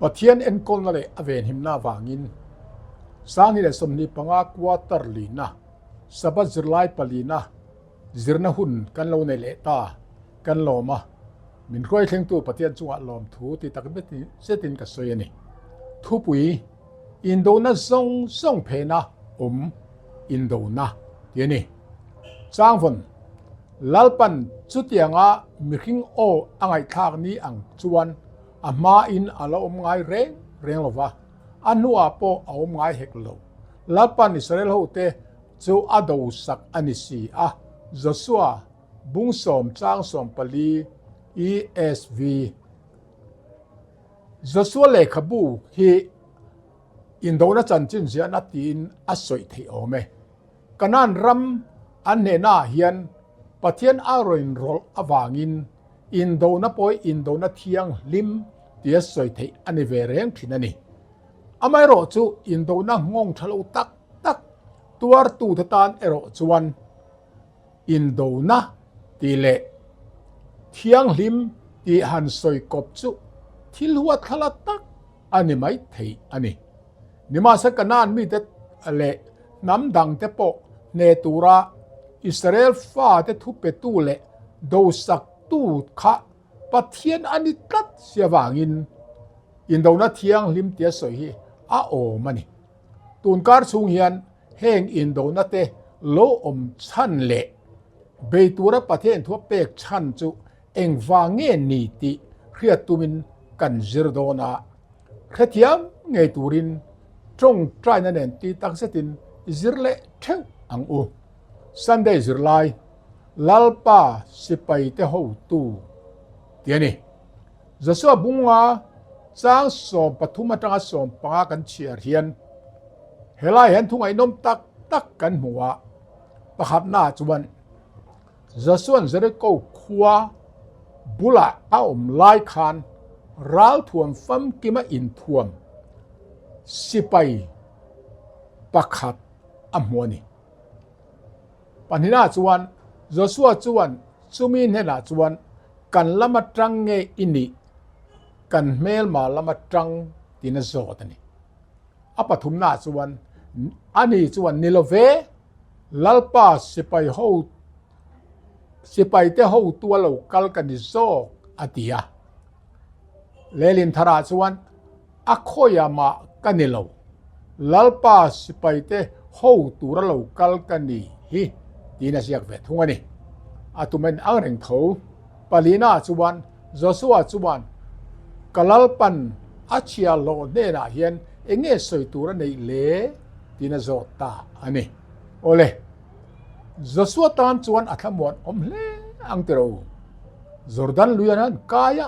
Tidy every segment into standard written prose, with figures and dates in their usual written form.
Pathian enkawlna leh a venhimna avangin 2025 quarter lina Sabbath zirlai palina zirna hun kan lo nei leh ta kan lawm a, min hruai thlengtu Pathian chungah lawmthu ti tak zetin ka sawi a ni. Thupui Indona zawng zawng phena awm indona ti a ni. Changvawn, Lalpan chutianga mihring aw a ngaihthlak ni ang chuan a hmain a la awm ngai reng reng lo va, a hnuah pawh a awm ngai hek lo. Lalpan Israel hote chu a dosak a ni si a, Josua bung sawm chang 14 ESV. Josua lehkhabu hi indona chanchin ziahna tiin a sawi theih awm e. Kanaan ram an hnehnaah hian Pathian a rawn rawlh avangin indona pawh hi indona thianghlim tia sawi theih a ni ve reng thin a ni. Amaherawhchu indona nghawng tha lo tak tak tuartute tan erawh chuan Indona tih leh thianghlim tih han sawi kawp chu thil huatthlala tak a ni mai thei a ni. Nimahse Kanaan mite leh hnam dangte pawh hne tura Israel fate thupetu leh dosaktu kha Pathian a ni tlat si avangin indona thianghlim tia sawi hi a awm a ni. Tunkar chhung hian heng indona te lo awm chhan leh bei tura Pathian thua pek chhan chu engvang nge ni tih hriat tumin kan zir dawn a, hrethiam ngei turin tawngtaina nen ti tak zetin i zir leh theuh ang u. Sunday zirlai Lalpa sipaite hotu ti a ni. Joshua bunga chang 13 atanga 15 kan chhiar hian helai hian thu ngaihnawm tak tak kan hmu a. Pakhatnaah chuan Joshua'n Jericho khua bulah a awm lai khan ralthuam famkima inthuam sipai pakhat a hmu a ni. Pahnihnaah chuan Joshua chuan chumi hnenah chuan kan lam atang nge i nih, kan hmelma lam atang tiin a zawt a ni. A pathumnaah chuan ani chuan ni lo ve, Lalpa sipai ho sipaite hotu a lo kal ka ni zawk a ti a. Lehlin tharah chuan A khawiah mah ka ni lo, Lalpa sipaite ho tura lo kal ka ni hi tiin a ziak ve thung a ni. A tum en ang reng tho. Palina chuan Joshua chuan Ka Lalpan a chhia hlawh hnenah hian eng nge sawi tur a neih le? tiin a zawt ta a ni. Awle, Joshua tan chuan a thlamuan awm hle ang tiro. Jordan lui an han kai a.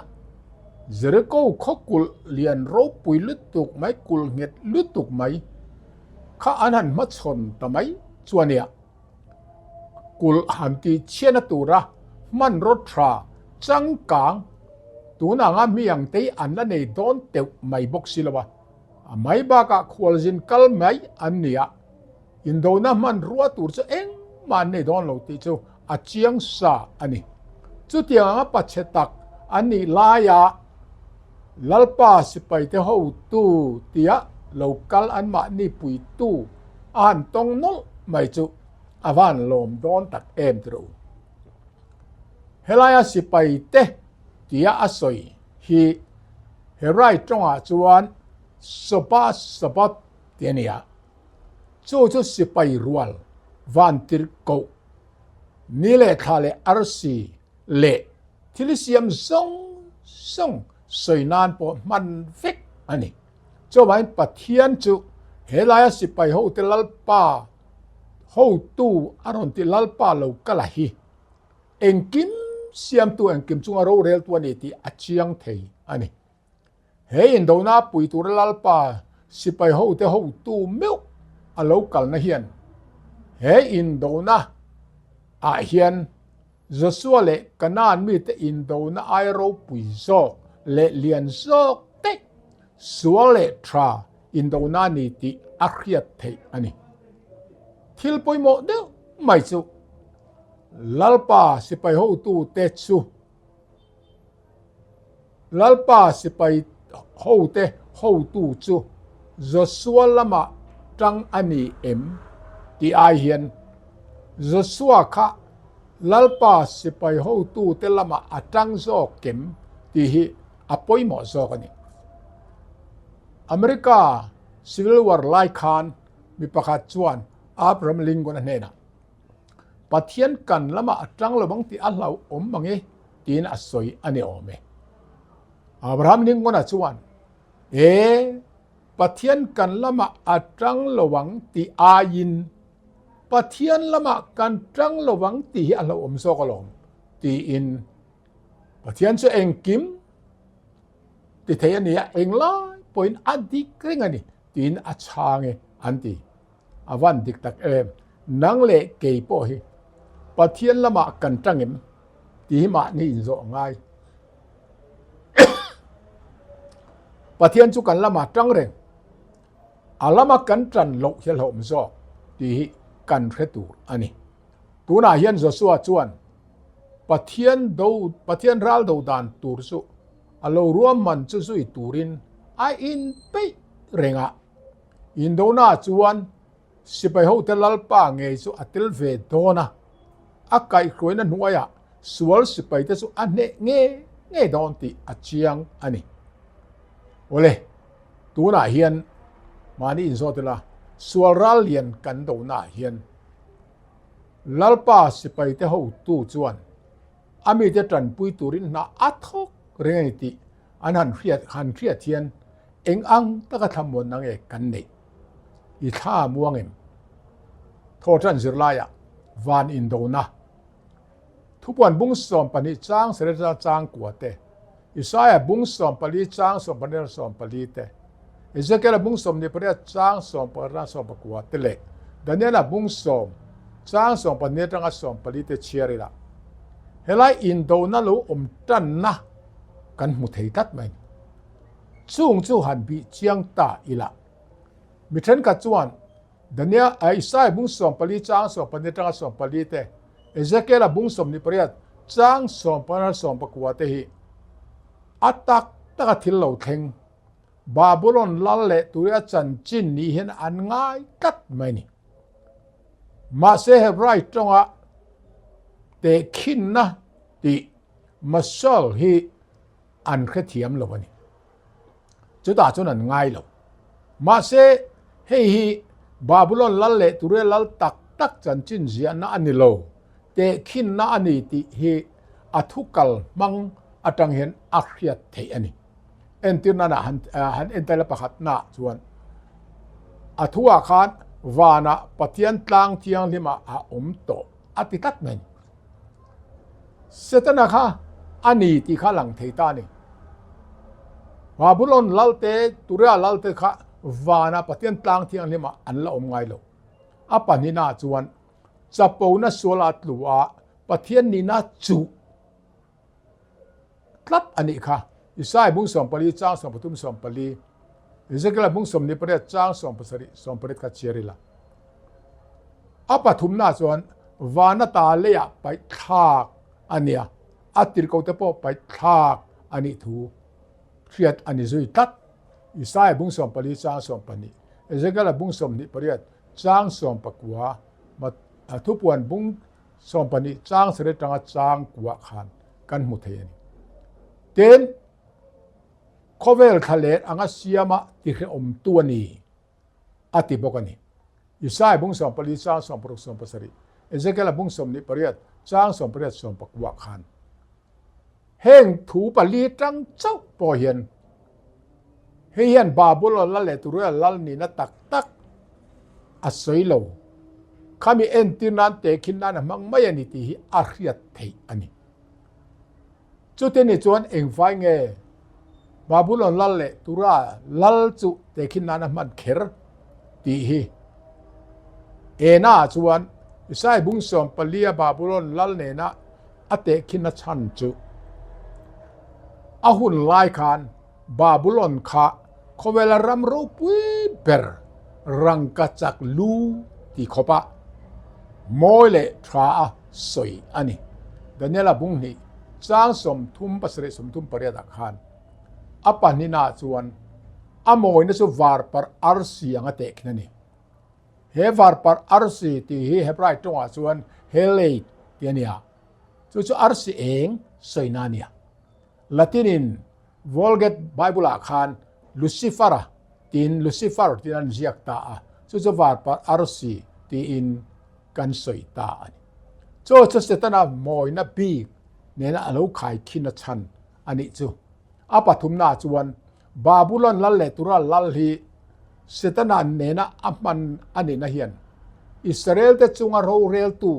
Jericho khaw kulh lian ropui lutuk mai, kulh nghet lutuk mai kha an han hmachhawn ta mai chu a nia. Kulh han tih chhiatna tura hmanraw tha changkang tun anga mi ang te hi an la nei dawn teuh mai bawk si lo a, a mai bakah khualzin kal mai an ni a. Indona hmanrua tur chu engmah an nei dawn lo tih chu a chiang sa a ni. Chutiang anga pachhe tak an nih laia Lalpa sipaite hotu tia lo kal anmahni puitu a han tawng nawlh mai chu a van lawm dawn tak em ti rawh u. Helaia sipaite tia a sawi hi Hebrai tawngah chuan Soba Sabbath ti a ni a. Chu chu sipai rual vantir koh ni leh thla leh arsi leh thil siam zawng zawng sawi nan pawh hman vek a ni. Chuvangin Pathian chu helaia sipai hote Lalpa hotu a rawn tih Lalpa lo kal a hi engkim siamtu engkim chunga roreltu a ni tih a chiang thei a ni. He indona pui tura Lalpa sipai hote hotu meuh a lo kalna hian he indona ah hian Joshua leh Kanaan mite indona ai ropui zawk leh lian zawk daih sual leh tha indona a ni tih a hriat theih a ni. Thil pawimawh deuh mai chu Lalpa sipai hotute chu Lalpa sipai hote hotu chu Josua lama tang a ni em tih ai hian Josua kha Lalpa sipai hotute lamah a tang zawk kem tih hi a pawimawh zawk a ni. America Civil War lai khan mi pakhat chuan Abraham Lincoln-a hnenah, Pathian kan lamah a tang lo ang tih a hlauhawm mang e tiin a sawi a ni awm e. Abraham Lincoln-a chuan, E, Pathian kan lamah a tang lo ang tih aiin Pathian lamah kan tang lo ang tih hi a hlauhawm zawk alawm tiin Pathian chu engkim ti thei a ni a, englai pawhin a dik reng a ni tiin a chhang e an ti. A van dik tak em? Nang leh kei pawh hi Pathian lamah kan tang em tih hi mahni inzawh a ngai. Pathian chu kan lamah tang reng, a lama kan tan loh hi a hlauhawm zawk tih hi kan hre tur a ni. Tunah hian Joshua chuan Pathian do Pathian ral do dan tur chu a lo ruahman chu zui turin a inpeih reng a. Indona chuan sipai hote Lalpa ngei chu a tel ve dawn a, a kaihhruaina hnuaiah sual sipaite chu a hneh ngei ngei dawn tih a chiang a ni. Awle, tunah hian mahni inzawt ila, sual ral lian kan donaah hian Lalpa sipaite hotu chuan a mite tanpui turin hna a thawk reng a ni tih an han hriat han hriat hian eng ang taka thlamuanna nge kan neih? I thla a muang em? Thawhtan zirlaiah van indona Thupuan bung 12 chang sarih chang kua te, Isaiah bung 14 chang 12 14 te, Ezekiel bung 28 chang 18 19 te leh Daniela bung 10 chang 12 atanga 14 te chhiar ila helai indona lo awm tanna kan hmu thei tlat mai. Chung chu han bih chiang ta ila mi thenkhat chuan Daniel a Isaiah bung 14 chang 12 atanga 14 te, Ezekiel a bung 28 chang 15 19 te hi a tak taka thil lo thleng Babylon lal leh Turia chanchin ni hian an ngai tlat mai ni. Mahse Hebrai tawnga tehkhinna tih Mashal hi an hrethiam lo a ni. Chutah chuan an ngai lo. Mahse, hei hi Babulon lal leh Ture lal tak tak chanchin ziahna a ni lo, tehkhinna a ni tih hi a thu kal hmang atang hian a hriat theih a ni. Entirna han han entir la pakhatnaah chuan a thuah khan vanah Pathian tlang thianghlimah a awm tawh a ti tlat mai. Setana kha a ni tih kha lang thei ta a ni. Babulon lalte, Turia lalte kha vana Pathian tlang thianghlimah an la awm ngai lo. A pahnihnaah chuan chapona suala tlu a Pathian nihna chuh tlat a nih kha. Isaiah bung 14 chang 13 14, Ezekiel bung 28 chang 17 18 kha chhiar ila. A pathumna chuan vana ta leiah paih thlak a nia, a tirhkoh te pawh paih thlak a nih thu hriat a ni zui tlat. Isaiah bung 14 chang 12, Ezekiel bung 28 chang 19, Thupuan bung 12 chang sarih atanga chang kuah khan kan hmu thei a ni. Tin, khawvel thla let anga siama tihrehawmtu a ni a ti bawk a ni. Isaiah bung 14 chang 16 17, Ezekiel bung 28 chang 18 19 khan heng thu pali tang chauh pawh hian Hei hian Babulon lal leh Turia lal nihna tak tak a sawi lo. Khami entir nan tehkhin nan a hmang mai a ni tih hi a hriat theih a ni. Chute ni chuan engvai nge Babulon lal leh Tura lal chu tehkhin nan a hman kher tih hi ena ah chuan Isai bung 14 a Babulon lal nena a tehkhinna chhan chu a hun lai khan Babulon kha khawvela ram ropui ber rangkachak lu ti khawpa mawi leh tha a sawi a ni. Daniela bung hnih chang 37 38 ah khan. A pahnihnaah chuan a mawina chu varparh arsi anga tehkhin a ni. He varparh arsi tih hi Hebrai tawngah chuan Helei tih a ni a, chu chu arsi eng sawina a ni a. Latin-in Vulgate Bible-ah khan Lucifera tiin Lucifer tiin an ziak ta a, chu chu varparh arsi tiin kan sawi ta a ni. Chu chu Setana mawina bik nena a lo khaikhin a chhan a nih chu. A pathumna chuan Babulon lal leh tura lal hi Setana nena a hman a nihna hian Israel-te chunga roreltu,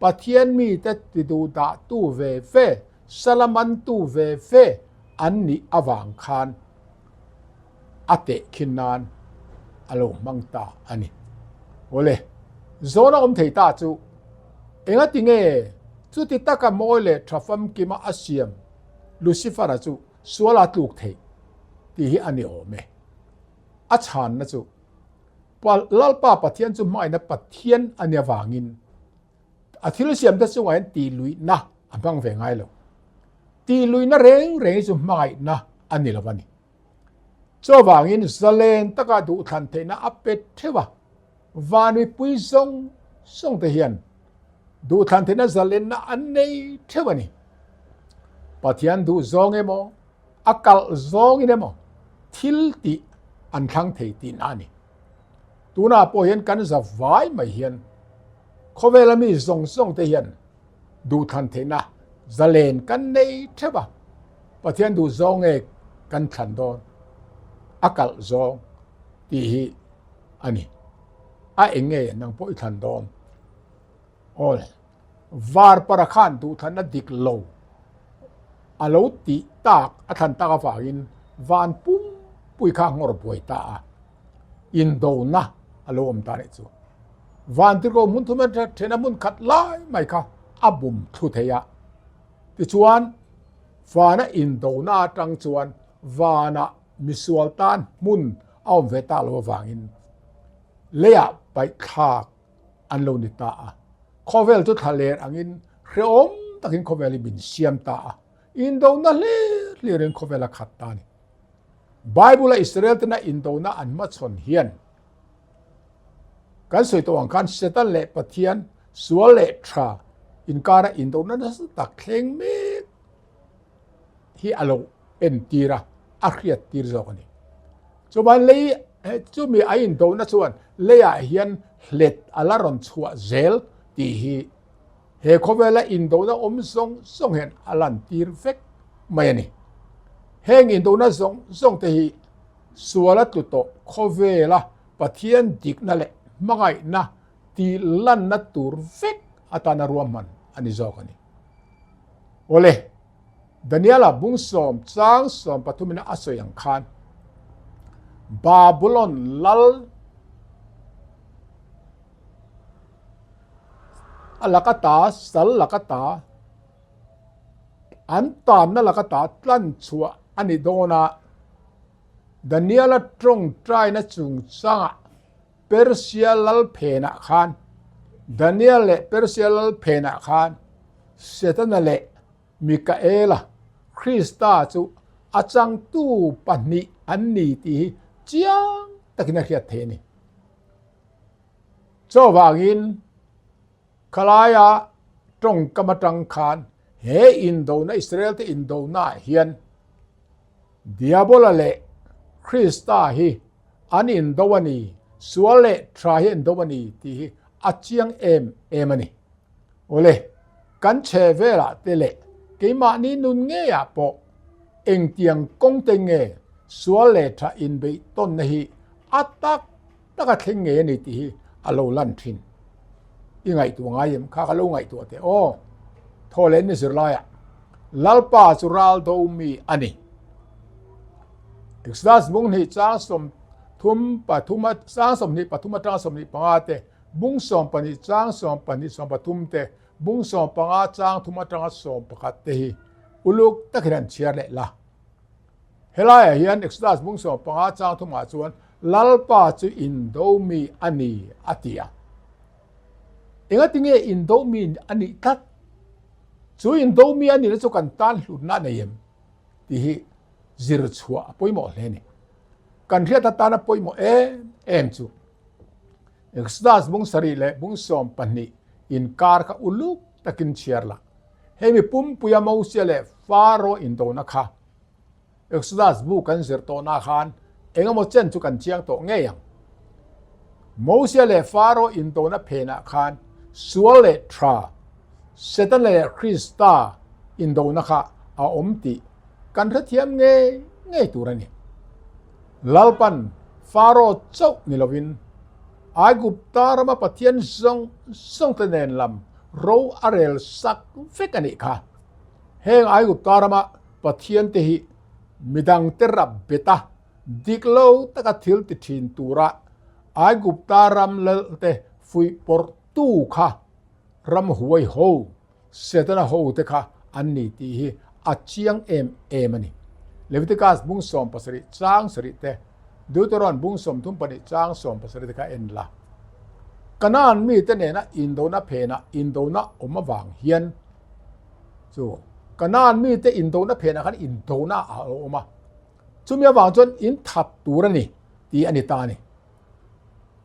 Pathian mite tiduhdahtu ve ve, salamantu ve ve an nih avang khan a tehkhin nan a lo hmang ta a ni. Awle, zawn a awm thei ta chu engati nge chuti taka mawi leh tha famkima a siam Lucifer-a chu sual a tluk theih tih hi a ni awm e. A chhanna chu Lalpa Pathian chu hmangaihna Pathian a nih avangin a thil siamte chungah hian tihluihna a hmang ve ngai lo. Tihluihna reng reng hi chu hmangaihna a ni lo a ni. Chuvangin zalen taka duhthlan theihna a pe theuh a, van mipui zawng zawng te hian duhthlan theihna zalenna an nei theuh a ni. Pathian duh zawng emaw, a kalh zawngin emaw thil tih an thlang thei tihna a ni. Tunah pawh hian kan za vai mai hian khawvela mi zawng zawng te hian duhthlan theihna zalen kan nei theuh a, Pathian duh zawng nge kan thlan dawn, a kalh zawng tih hi a ni. A eng nge nang pawh i thlan dawn? Aw le, var para khan duhthlanna dik lo a lo tih tak, a thlan tak avangin van pumpui kha a nghawr buai ta a, indona a lo awm ta nih chu. Vantirhkoh hmun thum a then a hmun khat lai mai kha a bum thlu thei a. Tichuan, vana indona atang chuan vanah misual tan hmun a awm ve tak lo avangin leiah paihthlak an lo ni ta a. Khawvel chu thla ler angin hrehawm takin khawvel hi min siam ta a. Indona hlir hlirin khawvel a khat ta a ni. Bible-a Israel tena indona an hmachhawn hian Kan sawi tawh ang khan Satan leh Pathian sual leh tha inkara indona nasa tak thleng mek hi a lo entir a, a hriat tir zawk a ni. Chuvan lei chumi a indona chuan leiah hian hlet a la rawn chhuah zel tih hi he khawvela indona awm zawng zawng hian a lantir vek mai a ni. Heng indona zawng zawng te hi Sual a tlu tawh khawvela Pathian dikna leh hmangaihna tih lanna tur vek atana ruahman a ni zawk a ni. Awle, Daniela bungsawm chang sawmpathumin a sawi ang khan Babulon lal a laka ta, sal laka ta, An tanna laka ta tlan chhuah a ni dawn a, Daniela tawngtaina chungchangah Persia lal phenah khan Daniel leh Persia lal phenah khan Setana leh Mikaela, Krista chu a changtu pahnih an ni tih hi chiang takin a hriat theih a ni. Chuvangin Khalaia tawngkam atang khan he indona Israel te indona ah hian Diabola leh Krista hi an indo a ni, sual leh tha hi an indo a ni tih hi a chiang em em a ni. Awle, kan chhe velah te leh keimahni nun ngeiah pawh engtiang kawng te nge sual leh tha inbeih tawnna hi a tak tak a thleng ngei a ni tih hi a lo lan thin. I ngaihtuah ngai em? Kha ka lo ngaihtuah teh aw. Thaw leh ni zirlaiah Lalpa chu ral do mi a ni. Exodus bung hnih chang sawm thum pathum a chang 25 atanga 25 te, bung 12 chang 12 13 te, bung 15 chang thum atanga 11 te hi uluk takin an chhiar leh la. Helaiah hian Exodus bung 15 chang thumah chuan Lalpa chu indo mi a ni a ti a. Engati nge indo mi a nih tlat? Chu indo mi a nihna chu kan tan hlutna a nei em? tih hi zir chhuah a pawimawh hle a ni. Kan hriat atana pawimawh em em chu Exodus bung sarih leh bung 12 inkar kha uluk takin chhiar la. Hemi pumpuia Mosia leh Faro indona kha Exodus bu kan zir tawhna khan engemaw chen chu kan chiang tawh ngei ang. Mosia leh Faro indona phenah khan sual leh tha, Setana leh Krista indona kha a awm tih kan hrethiam ngei ngei tur a ni. Lalpan Faro chauh ni lovin Aigupta rama Pathian zawng zawngte nen lam ro a rel sak vek a nih kha. Heng Aigupta rama Pathian te hi midangte rap bet a, dik lo taka thil ti thin tura Aigupta ram lalte fuih pawrhtu kha ramhuai ho, Setana ho te kha an ni tih hi a chiang em em a ni. Leviticus bung 17 chang sarih te, Deuteron bung 32 chang 17 te kha en la. Kanaan mite nena indona phenah indona awm avang hian chu Kanaan mite indona phenah khan indona a awm a, chumi avang chuan in that tur a ni tih a ni ta a ni.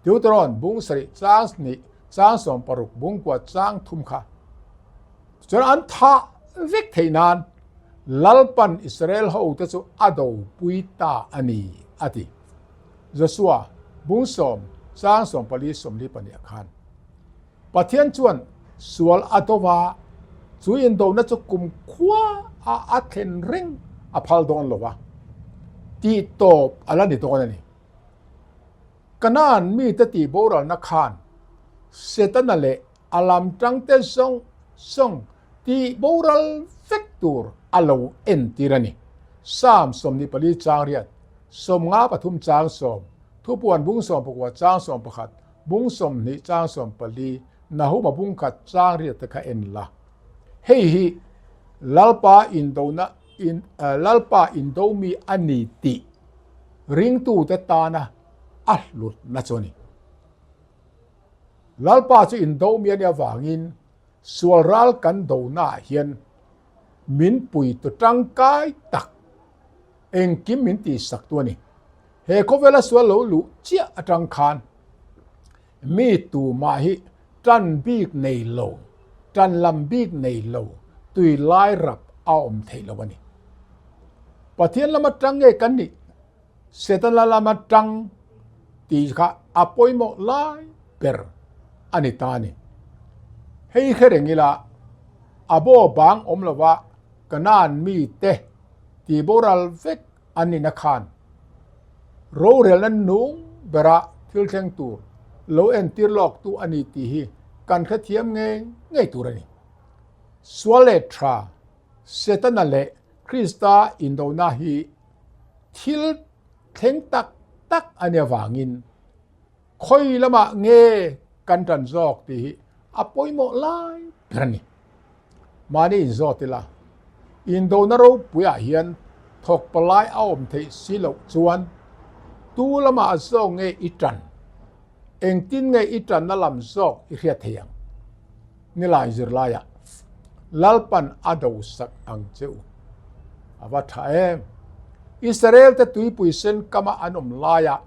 Deuteron bung sarih chang hnih chang 16 bung kua chang thum kha chuan an thah vek theih nan Lalpan Israel ho te chu a do pui ta a ni a ti. Joshua bung 10 chang 14 42 ah khan Pathian chuan sual a do va, chu indona chu kumkhua a a thlen reng a phal dawn lo va, tih tawp a la ni dawn a ni. Kanaan mite tih boralna khan Setana leh a lam tangte zawng zawng tih boral vek tur a lo entir a ni. Psalm 24 chang riat, 53 chang 10, Thupuan bung 19 chang 11, bung 20 chang 14, Nahuma bung khat chang riat te kha en la. Hei hi Lalpa indona in Lalpa indo mi a ni tih ringtute tana a hlutna chu a ni. Lalpa chu indo mi a nih avangin sual ral kan donaah hian min puitu tangkai tak engkim min tihsak tu a ni. He khawvela sual lo luh chiah atang khan mi tumah hi tan bik nei lo, tan lam bik nei lo, tui lai rap a awm theih lo a ni. Pathian lama tang nge kan nih? Setana lama tang tih kha a pawimawh lai ber a ni ta a ni. Hei hre reng ila a baw bang awm lova Kanaan mite tih boral vek an nihna khan rorelna nung bera thil thleng tur lo entir lawk tu a ni tih hi kan hrethiam ngei ngei tur a ni. Sual leh tha, Setana leh Krista indona hi thil thleng tak tak a nih avangin khawi lamah nge kan tan zawk tih hi a pawimawh lai ber a ni. Mahni inzawt ila, indona ropuiah hian thawk palai a awm theih si loh chuan tu lamah zawk nge i tan? Engtin nge i tanna lam zawk i hriat thei ang? Nilai zirlaiah Lalpan a do sak ang che u. A va tha em! Israel te tuipui sen kama an awm laiah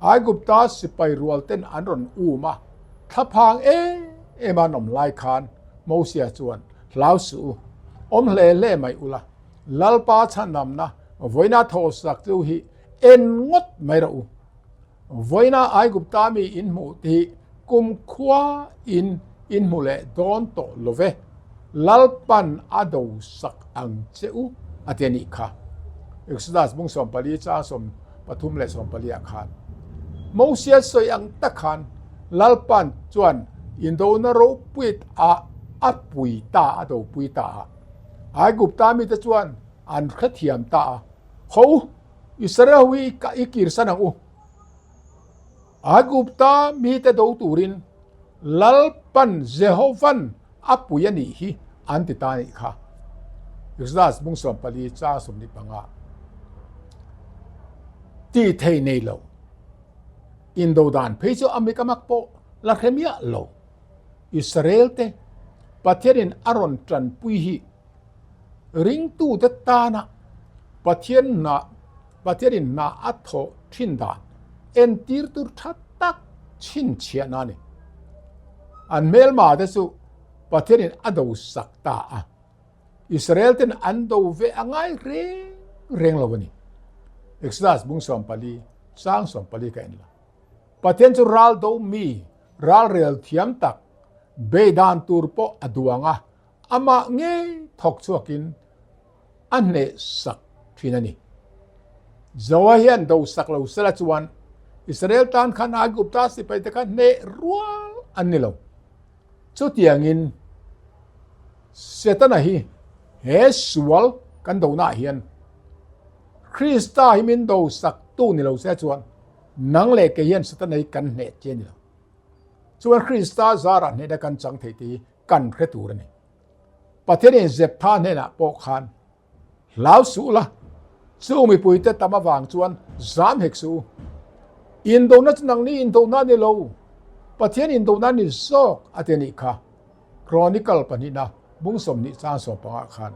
Aigupta sipai rual ten an rawn um a, thlaphang em em an awm lai khan Mosia chuan, Hlau suh u, awm hle hle mai ula, Lalpa chhanamna vawiina thaw sak chu hi en ngawt mai rawh u. Vawiina Aigupta mi in hmuh te hi kumkhua in in hmu leh dawn tawh lo ve, Lalpan a do sak ang che u a ti a nih kha. Exodus bung 14 chang 13 leh 14 ah khan Mosia sawi ang tak khan Lalpan chuan indona ropuit ah a pui ta a do pui ta a. Aigupta mite chuan an hrethiam ta a, Ho, Israel ho hi i kirsan ang u. Aigupta mite do turin Lalpan Jehovan a pui a nih hi an ti ta a nih kha. Exodus bung 14 chang 25 Tih thei nei lo. Indo dan phei chu a mik a mak pawh la hre miah lo. Israel te Pathianin a rawn tanpui hi ringtute tana Pathian hna Pathianin hna a thawh thin dan entir tur tha tak chhinchhiahna a ni. An hmelma te chu Pathianin a do sak ta a, Israel ten an do ve a ngai reng reng lo a ni. Exodus bung 14 chang 14 ka en la. Pathian chu ral do mi, ral rel thiam tak, bei dan tur pawh a duang a, amah ngei thawk chhuakin a hneh sak thin a ni. Zoa hian do sak lo sela chuan Israel tan khan Aigupta sipai te kha hneh rual an ni lo. Chutiangin Setana hi he sual kan donaah hian Krista hi min do sak tu ni lo se chuan nang leh kei hian Setana hi kan hneh che ni lo. Chuan Krista zarah hnehna kan chang thei tih hi kan hre tur a ni. Pathianin Zeptha hnenah pawh khan hlau suh la, chu mipuite tam avang chuan zam hek suh u. Indona chu nangni indona a ni lo, Pathian indona a ni zawk a ti a nih kha. Chronicle pahnihna bung 20 chang 15 khan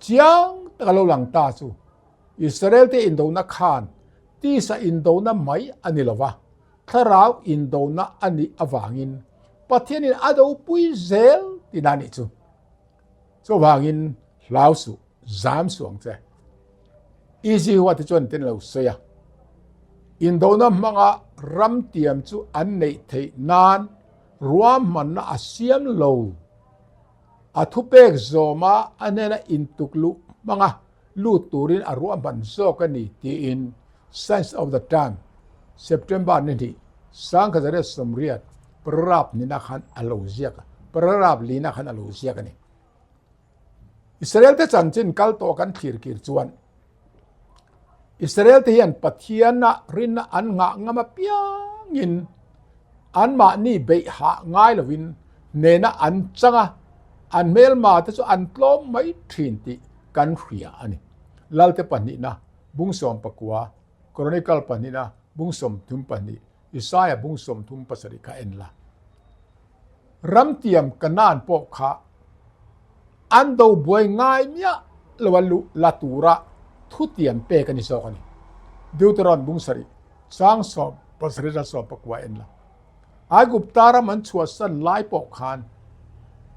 chiang taka lo lang ta chu Israel-te indona khan tisa indona mai a ni lo va, Thlarau indona a nih avangin Pathianin a dopui zel tihna a nih chu. Chuvangin hlau suh, zam suh ang che. Easy hua te chuan tin lo sawi a. Indona hmanga ram tiam chu an neih theih nan ruahmanna a siam lo. A thupek zawma a hnena intuk luh hmanga lut turin a ruahman zawk a ni tiin Signs of the Time, September ni hnih, 1980, paragraph nina khan a lo ziak a, paragraph lina khan a lo ziak a ni. Israel te chanchin kal tawh kan thlir kir chuan Israel te hian Pathiana rinna an nghah ngam apiangin anmahni beih hah ngai lovin hnena an chang a, an hmelma te chu an tlawm mai thin tih kan hria a ni. Lalte pahnihna bung 19, Chronicle pahnihna bung 32, Isaiah bung 37 kha en la. Ramtiam Kanaan pawh kha an do buai ngai miah lo a luh la tura thutiam pek a ni zawk a ni. Deuteron bung sarih chang 17 a 19 en la. Aigupta ram an chhuahsan lai pawh khan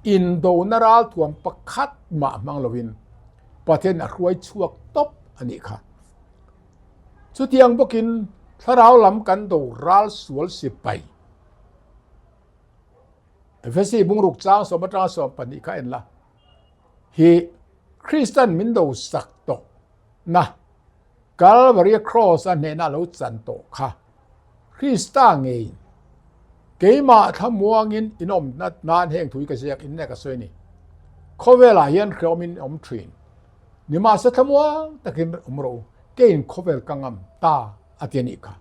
indona ralthuam pakhat mah hmang lovin Pathian a hruai chhuak tawp a nih kha. Chutiang bawkin thlarau lam kan do ral sual sipai. Efesi bungruk chang sawm atanga 12 kha en la. Hi Kristan min do sak tawh na Calvary cross a hnehna lo chan tawh kha Krista ngeiin keimah thlamuangin in awm nan heng thui ka ziak in ne ka sawi ni. Khawvelah hian hreawmin awm thin. Nimahse thlamuang takin awm rawh u, keiin khawvel ka ngam ta a ti a nih kha.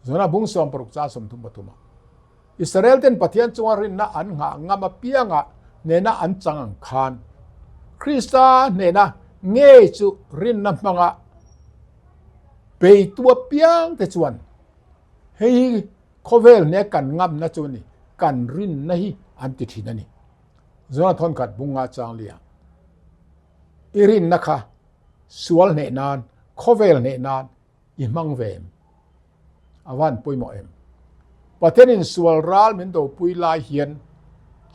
Zona bung 60 cha 33 ah Israel ten Pathian chunga rinna an nghah ngam apianga hnehna an chang ang khan Krista hnehna ngei chu rinna hmanga beitu apiang te chuan hei hi khawvel hne kan ngamna chu ni kan rinna hi an ti thin a ni. Zona thawnkhat bunga chang lia i rinna kha sual hneh nan khawvel hneh nan i hmang ve em? A van pawimawh em? Pathianin sual ral min dopui lai hian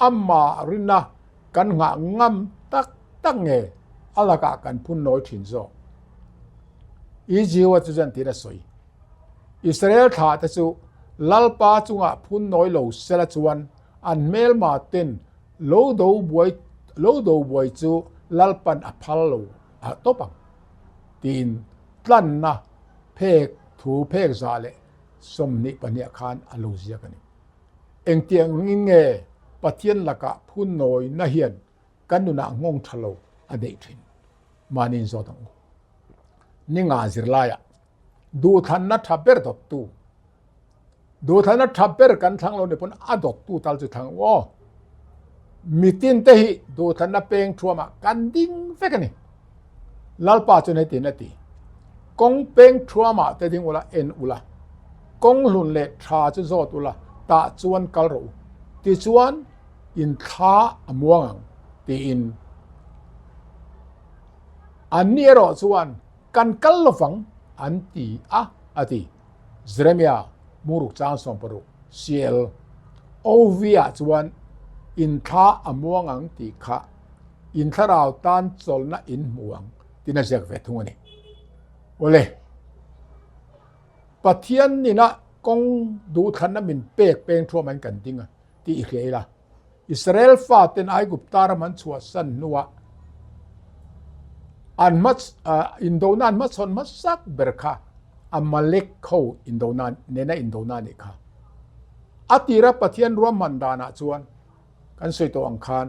amah rinna kan nghah ngam tak tak nge a lakah kan phun nawi thin zawk? Iziwa chu chuan tiin a sawi. Israel thlah te chu Lalpa chungah phun nawi lo sela chuan an hmelma ten lo do buai lo do buai chu Lalpan a phal lo a tawp ang tiin tlanna phek thu phek 122 khan a lo ziak a ni. Engtiang angin nge Pathian lakah phun nawina hian kan nunah nghawng tha lo a neih thin? Mahni inzawt ang u. Ninga zirlaiah duhthlanna tha ber dawttu Duhthlanna tha ber kan thlang lo ni pawn a dawttu tal chu thlang u aw. Mitin te hi duhthlanna peng thuamah kan ding vek a ni. Lalpa chuan hetin a ti, Kawng peng thuamah te ding ula en ula, kawng hlun leh tha chu zawt ula, tah chuan kal rawh u, tichuan in thla a muang ang, tiin. Anni erawh chuan, Kan kal lovang, an ti a, a ti. Jeremia, Muruk chang 60, CL. OV-ah chuan, In thla a muang ang tih kha in thlarau tan chawlhna in hmu ang, tiin a ziak ve thung a ni. Awle, Pathian nina kawng duhthlanna min pek peng thuam an kan ding a tih i hria ila. Israel faten Aigupta ram an chhuahsan hnuah an hma indona an hmachhawn hmasak ber kha Amalek ho indona nena indona a nih kha. A tira Pathian ruahman danah chuan kan sawi tawh ang khan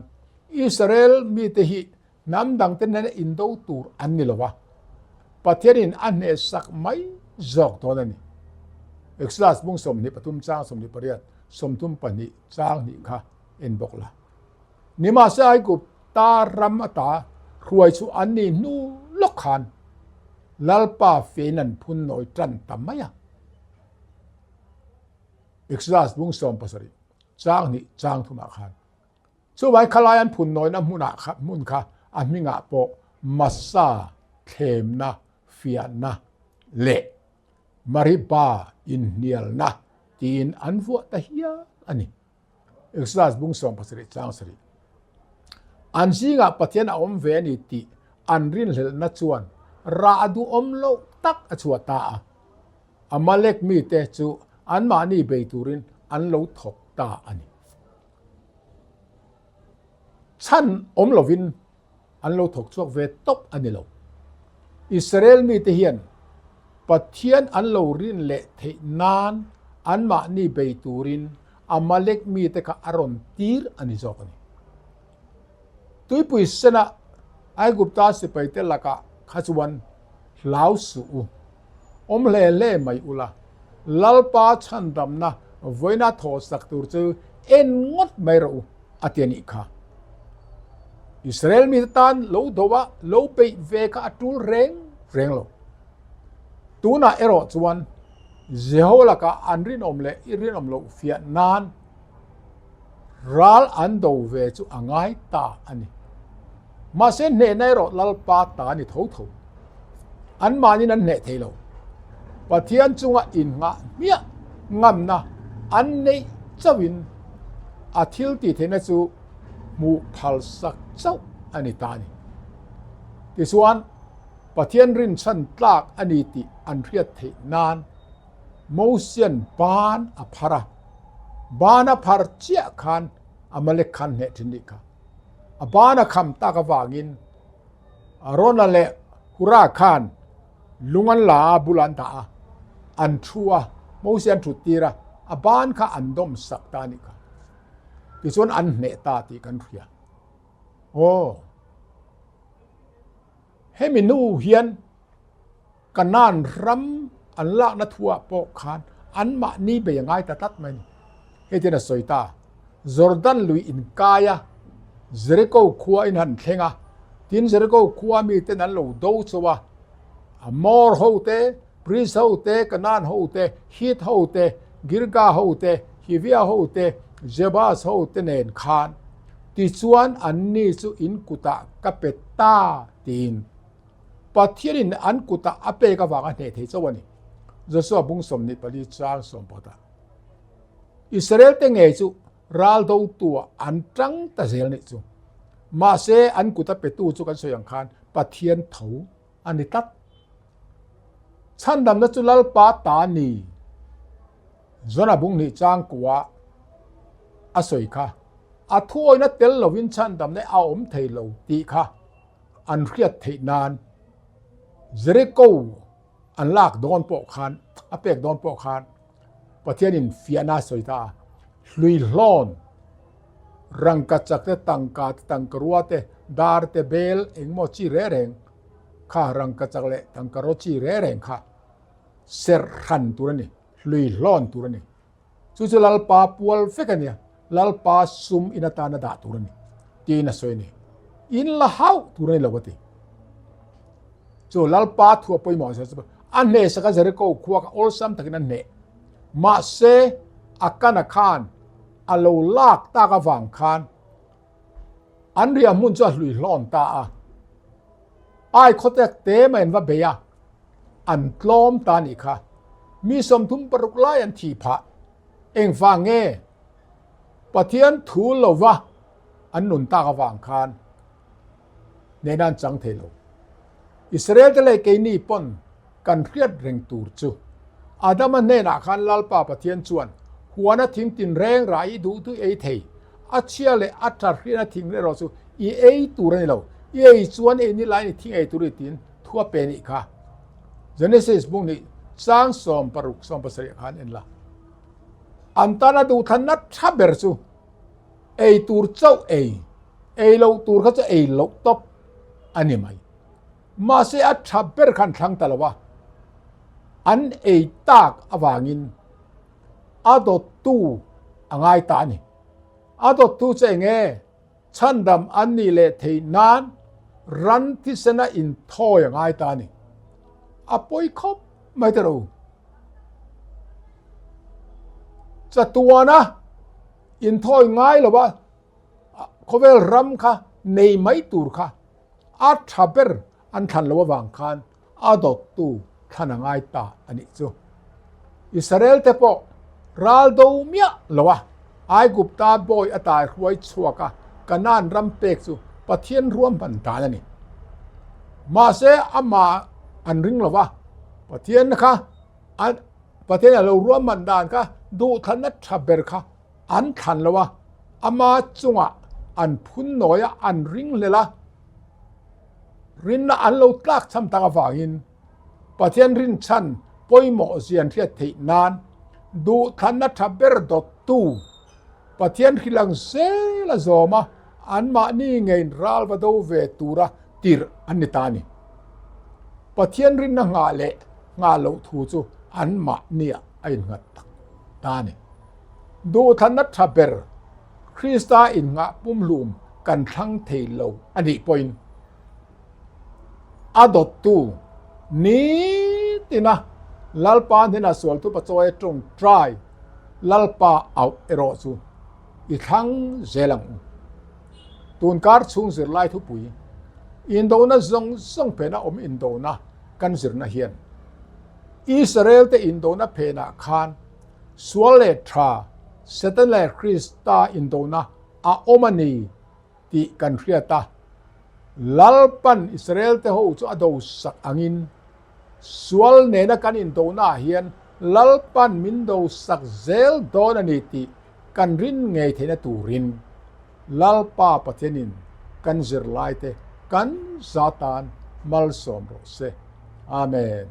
Israel mite hi hnam dangte nena indo tur an ni lo a, Pathianin a hnehsak mai zawk dawn a ni. Exodus bung 23 chang 28, 32 chang hnih kha en bawk la. Nimahse Aigupta ram ata hruai chu an ni hnu lawk khan Lalpa fein an phun nawi tan ta mai a. Exodus bung 17 chang hnih chang thumah khan. Chuvai khalai an phun nawina hmunah kha hmun kha a hmingah pawh Massa thlemna fiahna leh Mariba inhnialna tiin an vuah ta hial a ni. Exodus bung 17 chang sarih. An zingah Pathian a awm ve a ni tih an rinhlelhna chuan rah duhawm loh tak a chhuah ta a. Amalek mite chu anmahni bei turin an lo thawk ta a ni. Chhan awm lovin an lo thawk chhuak ve tawp a ni lo. Israel mite hian Pathian an lo rin leh theih nan anmahni bei turin Amalek mite kha a rawn tir a ni zawk a ni. Tuipui sena Aigupta sipaite lakah kha chuan hlau suh u, awm hle hle mai ula, Lalpa chhandamna vawiina thawhsak tur chu en ngawt mai rawh u, a ti a nih kha. Israel mite tan lo do a, lo beih ve kha a tul reng reng lo. Tunah erawh chuan Jeho lakah an rinawm leh i rinawm loh fiah nan Ral an do ve chu a ngai ta a ni. Mahse hnehna erawh Lalpa ta a ni tho tho. Anmahniin an hneh thei lo. Pathian chunga innghah hmiah ngamna an neih chauhin a thil tih theihna chu hmuh phalsak chauh a ni ta a ni. Tichuan, Pathian rinchhan tlak a ni tih an hriat theih nan Mosian ban a phar a. Ban a phar chiah khan Amalek khan hneh thin nih kha. A ban a kham tak avangin Arona leh Hura khan lung an la a, bul an dah a, an thu a, Moses an thut tir a, a ban kha an dawm sak ta nih kha. Tichuan an hneh ta tih kan hria. Aw. Hemi nu hian Kanaan ram an lakna thuah pawh khan anmahni bei a ngai ta tlat mai a ni. Hetian a sawi ta, Jordan lui inkai a, Jeriko khua in han thleng a, tin Jeriko khua miten an lo do chauh a, Amor ho te, Periz ho te, Kanaan ho te, Hit ho te, Girga ho te, Hivia ho te, Jebus ho te nen khan, tichuan anni chu in kutah ka pe ta, tiin. Pathianin an kutah a pek avanga hneh thei chauh a ni. Joshua bung 24 chang sawmpakhatah Israel te ngei chu ral dotuah an tang ta zel nih chu. Mahse an kuta petu chu kan sawi ang khan Pathian tho a ni tlat. Chhandamna chu Lalpa ta ni. Jona bung hnih chang kuah a sawi kha a thuawina tel lovin chhandamna a awm thei lo tih kha an hriat theih nan Jericho an lak dawn pawh khan a pek dawn pawh khan Pathianin fiahna a sawi ta a, hluihlawn rangkachak te tangka te tangkarua te dar te bel engemaw chi reng reng kha rangkachak leh tangkaraw chi reng reng kha serh hran tur a ni, hluihlawn tur a ni. Chu chu Lalpa pual vek a nia, Lalpa sum in atana dah tur a ni, tiin a sawi a ni. In la hauh tur a ni lo a ti. Chu Lalpa thu a pawimawh zia chu a hnehsak a Jericho khua kha awlsam takin a hneh. Mahse, Akana khan a lo lak tak avang khan an riah hmun chu a hlui hlawn ta a. Ai khawtek te mai an va bei a, an tlawm ta nih kha. Mi 36 lai an thih phah. Engvang nge? Pathian thu lova an nun tak avang khan nena an chang thei lo. Israel te leh keini pawn kan hriat reng tur chu Adama hnenah khan Lalpa Pathian chuan huana thing tinreng rah i duh duh ei thei, a chhia leh a tha hriatna thing erawh chu i ei tur a ni lo, i ei chuan ei ni laiin i thing ei tur i tiin thu a pe nih kha. Genesis bung nih chang 16 17 khan en la. An tana duhthlanna tha ber chu ei tur chauh ei, ei loh tur kha chu ei loh tawp a ni mai. Mahse a tha ber khan thlang ta lo a, an ei tak avangin a dawttu a ngai ta a ni. A dawttu chu eng nge? Chhandam an nih leh theih nan ran thisena inthawi a ngai ta a ni. A pawi khawp mai ta lo. Chatuana inthawi ngai lo a, khawvel ram kha nei mai tur kha a tha ber an thlan lo avang khan a dawttu thlan a ngai ta a nih chu. Israel te pawh ral do miah lo a, Aigupta bawi a tai hruai chhuak a, Kanaan ram pek chu Pathian ruahman dan a ni. Mahse amah an ring lo va, Pathian kha Pathian a lo ruahman dan kha duhthlanna tha ber kha an thlan lo a, ama chungah an phun nawi a, an ring hlel a, rinna an lo tlak cham tak avangin Pathian rinchhan pawimawh zian hriat theih nan duhthlanna tha ber dawttu Pathian hrilang zel a zawm a, anmahni ngeiin ral va do ve tura tirh an ni ta a ni. Pathian rinna nghah leh nghah loh thu chu anmahniah a innghat tak ta a ni. Duhthlanna tha ber Krista innghah pumhlum kan thlang thei lo a nih pawhin a dawttu nitina Lalpa hnena sualtu pachawi tawngtai Lalpa auh erawh chu i thlang zel ang u. Tunkar chhung zirlai thupui indona zawng zawng phena awm indona kan zirna hian Israel te indona phenah khan Sual leh tha, Satan leh Krista indona a awm a ni tih kan hriat a. Lalpan Israel te ho chu a dosak angin sual nena kan indonaah hian Lalpan min dosak zel dawn a ni tih kan rin ngei theihna turin Lalpa Pathianin kan zirlaite kan za tan malsawm rawh se. Amen.